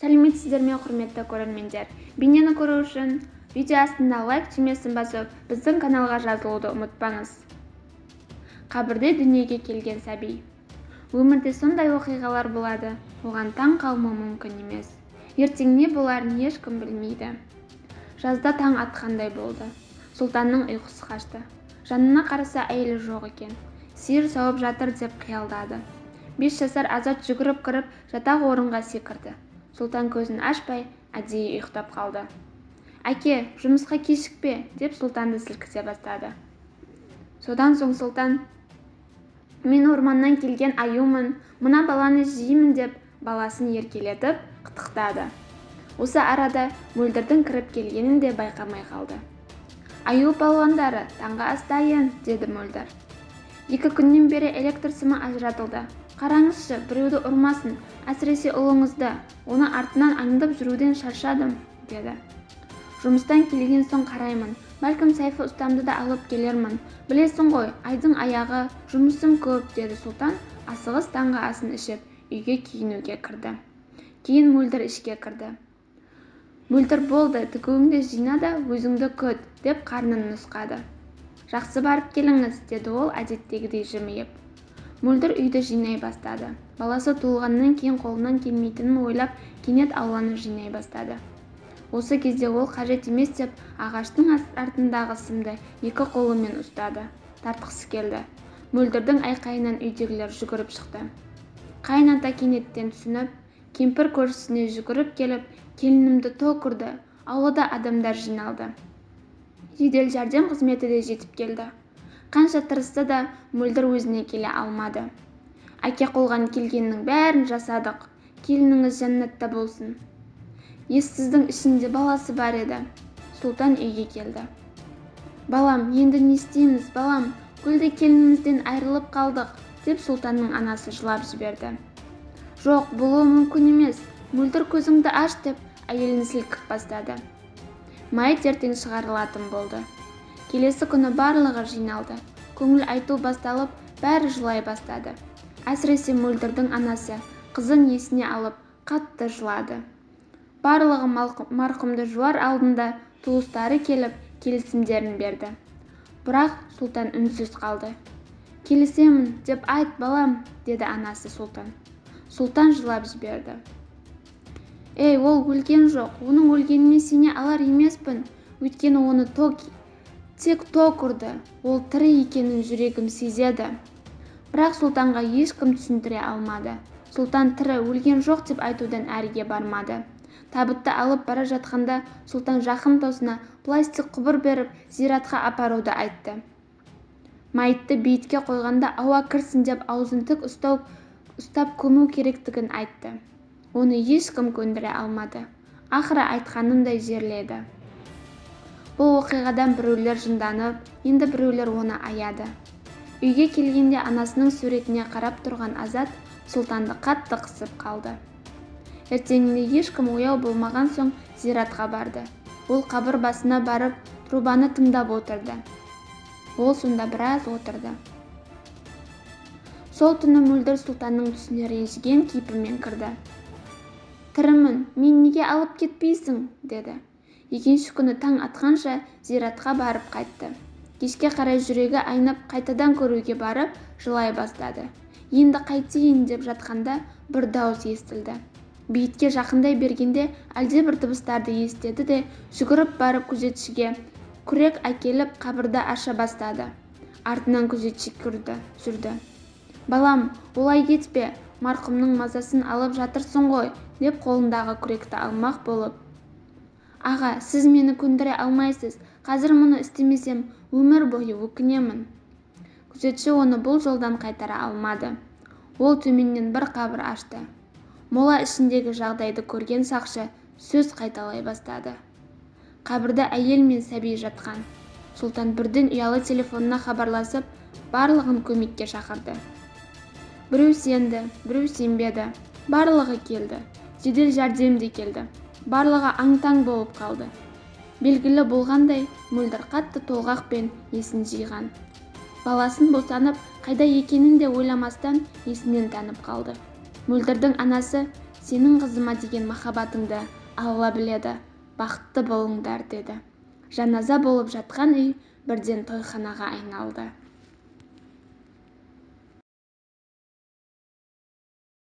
Сәлеметсіздер ме, құрметті көрермендер! Бейнені көру үшін видео астында лайк түймесін басып, біздің каналға жазылуды ұмытпаңыз. Қабірде дүниеге келген сәби. Өмірде сондай оқиғалар болады, оған таң қалмау мүмкін емес. Ертең не боларын ешкім білмейді. Жазда таң атқандай болды. Сұлтанның ұйқысы қашты. Жанына қараса, әйелі жоқ екен. Сиыр сауып жатыр деп қиялдады. 5 жасар Азат жүгіріп кіріп, жатақ орынға секірді. Сұлтан көзін ашпай, әдейі ұйықтап қалды. Әке, жұмысқа кешікпе, деп Сұлтанды сілкіте бастады. Содан соң Сұлтан, мен орманнан келген аюмын, мына баланы жеймін деп баласын еркелетіп, қытықтады. Осы арада Мөлдірдің кіріп келгенін де байқамай қалды. Аю палуандары, таңғы ас дайын, деді Мөлдір. 2 күннен бері электр сымы ажыратылды. Қараңызшы, біреуді ұрмасын, әсіресе ұлыңызды, оны артынан аңдып жүруден шаршадым, деді. Жұмыстан келген соң қараймын, бәлкім Сайфы ұстамды да алып келермін. Білесің ғой, айдың аяғы, жұмысым көп, деді Сұлтан, асығыс таңғы асын ішіп, үйге киінуге кірді. Кейін Мөлдір ішке кірді. Мөлдір болды, тігуіңді жина да өзіңді күт, деп қарнын нұсқады. Жақсы барып келіңіз, деді ол әдеттегідей жымиып. Мөлдір үйді жинай бастады. Баласы туылғаннан кейін қолынан келмейтінін ойлап, кенет ауланы жинай бастады. Осы кезде ол қажет емес деп ағаштың артындағы сымды 2 қолымен ұстады. Тартқысы келді. Мөлдірдің айқайынан үйдегілер жүгіріп шықты. Қайын ата кенеттен түсініп, кемпір көршісіне жүгіріп келіп, келінімді ток ұрды. Аулада адамдар жиналды. Жедел жәрдем қызметі де жетіп келді. Қанша тырысса да Мөлдір өзіне келе алмады. Әке қолған келгеннің бәрін жасадық. Келініңіз жәннатта болсын. Ессіздің ішінде баласы бар еді. Сұлтан үйге келді. Балам, енді не істейміз, балам? Гүлді келінімізден айырылып қалдық, деп Сұлтанның анасы жылап жіберді. Жоқ, болуы мүмкін емес. Мөлдір көзіңді аш, деп әйелін сілкіп бастады. Мәйіт ертең шығарылатын болды. Келесі күні барлығы жиналды. Көңіл айту басталып, бәрі жылай бастады. Әсіресе Мөлдірдің анасы қызын есіне алып, қатты жылады. Барлығы марқұмды жуар алдында туыстары келіп, келісімдерін берді. Бірақ Сұлтан үнсіз қалды. Келісемін, деп айт, балам, деді анасы Сұлтан. Сұлтан жылап жіберді. Ей, ол өлген жоқ, оның өлгеніне сене алар емеспін, өйткені оны тек ток ұрды, ол тірі екенін жүрегім сезеді. Бірақ Сұлтанға ешкім түсіндіре алмады. Сұлтан тірі, өлген жоқ деп айтудан әріге бармады. Табытты алып бара жатқанда Сұлтан жақын досына пластик құбыр беріп, зиратқа апаруды айтты. Мәйітті бейітке қойғанда ауа кірсін деп аузын тік ұстап көму керектігін айтты. Оны ешкім көндіре алмады. Ақыры айтқанындай жерледі. Бұл оқиғадан біреулер жынданып, енді біреулер оны аяды. Үйге келгенде анасының суретіне қарап тұрған Азат Сұлтанды қатты қысып қалды. Ертеңінде ешкім ояу болмаған соң зиратқа барды. Ол қабір басына барып, трубаны тыңдап отырды. Ол сонда біраз отырды. Сол түні Мөлдір Сұлтанның түсіне ренжіген кейпімен кірді. Тірімін, мен неге алып кетпейсің, деді. Екінші күні таң атқанша зиратқа барып қайтты. Кешке қарай жүрегі айнып қайтадан көруге барып, жылай бастады. Енді қайтейін деп жатқанда бір дауыс естілді. Бейітке жақындай бергенде әлдебір дыбыстарды естіді де, жүгіріп барып күзетшіге күрек әкеліп қабірді аша бастады. Артынан күзетші жүрді. Балам, олай кетпе, марқұмның мазасын алып жатырсың ғой, деп қолындағы күректі алмақ болып. Аға, сіз мені көндіре алмайсыз, қазір мұны істемесем, өмір бойы өкінемін. Күзетші оны бұл жолдан қайтара алмады. Ол төменнен бір қабір ашты. Мола ішіндегі жағдайды көрген сақшы сөз қайталай бастады. Қабірде әйел мен сәби жатқан. Сұлтан бірден ұялы телефонына хабарласып, барлығын көмекке шақырды. Біреу сенді, біреу сенбеді. Барлығы келді. Жедел жәрдем де келді. Барлығы аң-таң болып қалды. Белгілі болғандай, Мөлдір қатты толғақпен есін жиған. Баласын босанып, қайда екенін де ойламастан есінен танып қалды. Мөлдірдің анасы Сенің қызыма деген махаббатыңды Алла біледі, бақытты болыңдар, деді. Жаназа болып жатқан үй бірден тойханаға айналды.